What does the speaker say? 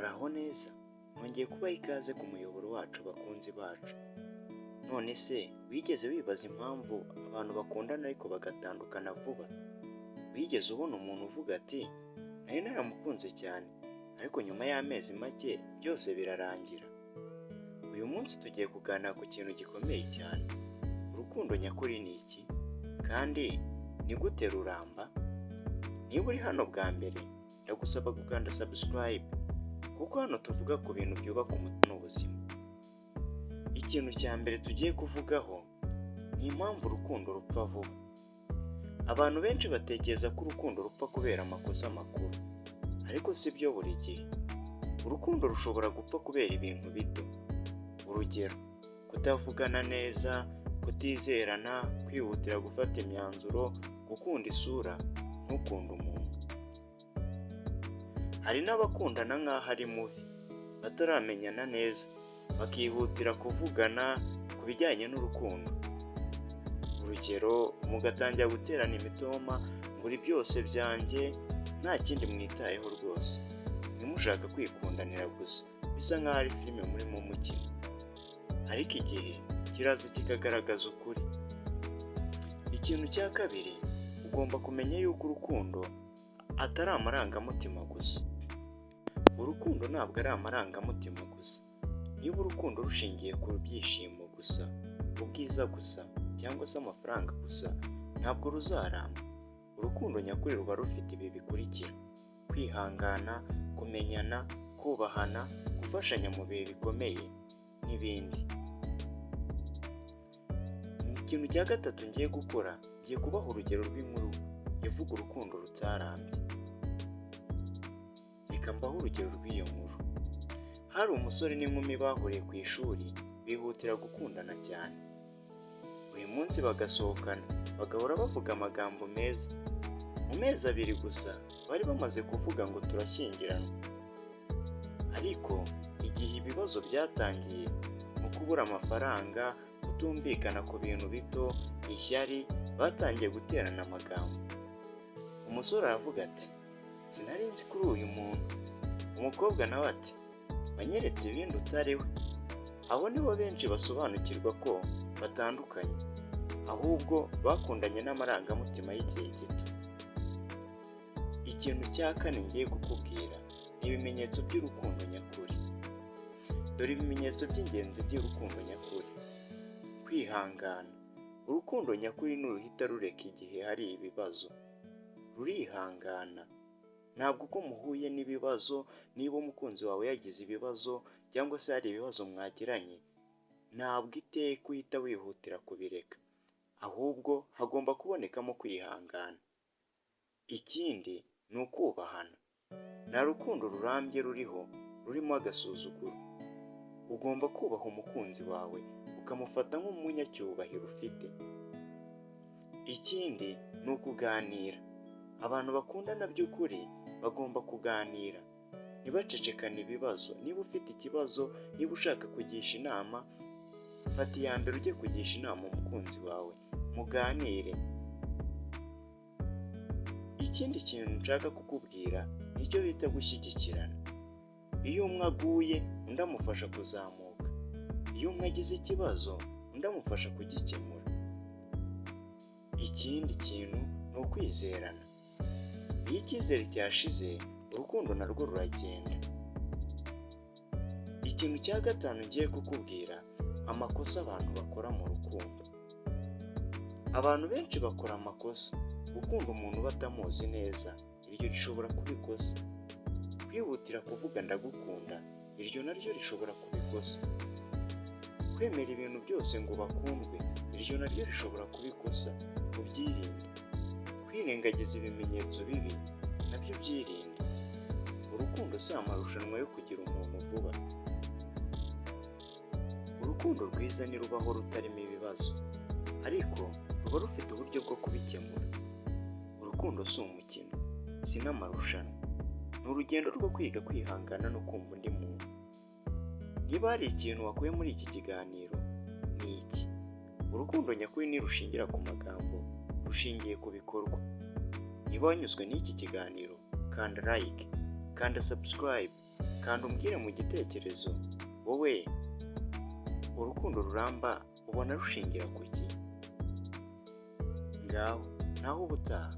Muraho neza, nongeye kubaha ikaze ku muyoboro wacu bakunzi bacu. None se wigeze wibaza impamvu abantu bakundana ariko bagatandukana vuba? Wigeze ubona umuntu uvuga ati nari naramukunze cyane, ariko nyuma y'amezi make byose birarangira? Uyu munsi tugiye kuganira ku kintu gikomeye cyane. Urukundo nyakuri ni iki? Kandi ni gute ruramba? Niba uri hano bwa mbere, ndagusaba gukanda subscribe, kuko hano tuvuga ku bintu byubaka umutima n'ubuzima. Ikintu cya mbere tugiye kuvugaho ni impamvu urukundo rupfa vuba. Abantu benshi batekereza ko urukundo rupfa kubera amakosa makuru, ariko si byo buri gihe. Urukundo rushobora gupfa kubera ibintu bito. Urugero, kutavugana neza, kutizerana, kwihutira gufata imyanzuro, gukunda isura, ntukunde umuntu. Hari n'abakundana nk'aho ari movie, bataramenyana neza, bakihutira kuvugana ku bijyanye n'urukundo. Urugero, mugatangira guterana imitoma ngo uri byose byanjye, nta kindi mwitayeho rwose. Ntimushaka kwikundanira gusa, bisa nk'aho ari filime murimo mukina. Ariko igihe kiraza kikagaragaza ukuri. Ikintu cya kabiri, ugomba kumenya yuko urukundo atari amarangamutima gusa. Urukundo ntabwo ari amarangamutima gusa. Niba urukundo rushingiye ku byishimo gusa, ubwiza gusa, cyangwa se amafaranga gusa, ntabwo ruzaramba. Urukundo nyakuri ruba rufite ibi bikurikira: kwihangana, kumenyana, kubahana, gufashanya mu bihe bikomeye n'ibindi. Ikintu cya gatatu ngiye gukora, ngiye kubaha urugero rw'inkuru ivuga urukundo rutarambye. Reka mbahe urugero rw'iyo nkuru. Hari umusore n'inkumi bahuriye ku ishuri, bihutira gukundana cyane. Buri munsi bagasohokana, bagahora bavuga amagambo meza. Mu mezi 2 gusa bari bamaze kuvuga ngo turashyingiranwa. Ariko igihe ibibazo byatangiye, mu kubura amafaranga, kutumvikana ku bintu bito, ishyari, batangiye guterana amagambo. Umusore aravuga ati sinari nzi kuri uyu muntu. Umukobwa nawe ati wanyeretse ibindi utari we. Abo nibo benshi basobanukirwa ko batandukanye, ahubwo bakundanye n'amarangamutima y'igihe gito. Ikintu cya kane ngiye kukubwira ni ibimenyetso by'urukundo nyakuri. Dore ibimenyetso by'ingenzi by'urukundo nyakuri. Kwihangana. Urukundo nyakuri ntiruhita rureka igihe hari ibibazo. Rurihangana. Ntabwo uko muhuye n'ibibazo, niba umukunzi wawe yagize ibibazo cyangwa se hari ibibazo mwagiranye, ntabwo iteka uhita wihutira kubireka. Ahubwo hagomba kubonekamo kwihangana. Ikindi ni ukubahana. Nta rukundo rurambye ruriho rurimo agasuzuguro. Ugomba kubaha umukunzi wawe, ukamufata nk'umunyacyubahiro ufite. Ikindi ni ukuganira. Abantu bakundana by'ukuri bagomba kuganira, ntibacecekane ibibazo. Niba ufite ikibazo, niba ushaka kugisha inama, fata iya mbere ujye kugisha inama umukunzi wawe, muganire. Ikindi kintu nshaka kukubwira ni icyo bita gushyigikirana. Iyo umwe aguye, undi amufasha kuzamuka. Iyo umwe agize ikibazo, undi amufasha kugikemura. Ikindi kintu ni ukwizerana. Iyo icyizere cyashize, urukundo narwo ruragenda. Ikintu cya gatanu ngiye kukubwira, amakosa abantu bakora mu rukundo. Abantu benshi bakora amakosa. Gukunda umuntu batamuzi neza, iryo rishobora kuba ikosa. Kwihutira kuvuga ndagukunda, iryo naryo rishobora kuba ikosa. Kwemera ibintu byose ngo bakundwe, iryo naryo rishobora kuba ikosa, ubyirinde. Kwirengagiza ibimenyetso bibi, nabyo byirinde. Urukundo si amarushanwa yo kugira umuntu vuba. Urukundo rwiza ntirubaho rutarimo ibibazo, ariko ruba rufite uburyo bwo kubikemura. Urukundo si umukino, si n'amarushanwa. Ni urugendo rwo kwiga kwihangana no kumva undi muntu. Niba hari ikintu wakuye muri iki kiganiro, ni iki: urukundo nyakuri ntirushingira ku magambo, rushingiye ku bikorwa. Niba wanyuzwe n'iki kiganiro, kanda like, kanda subscribe. Kandi umbwire mu gitekerezo, wowe urukundo ruramba ubona rushingira ku ki? Ngaho naho ubutaha.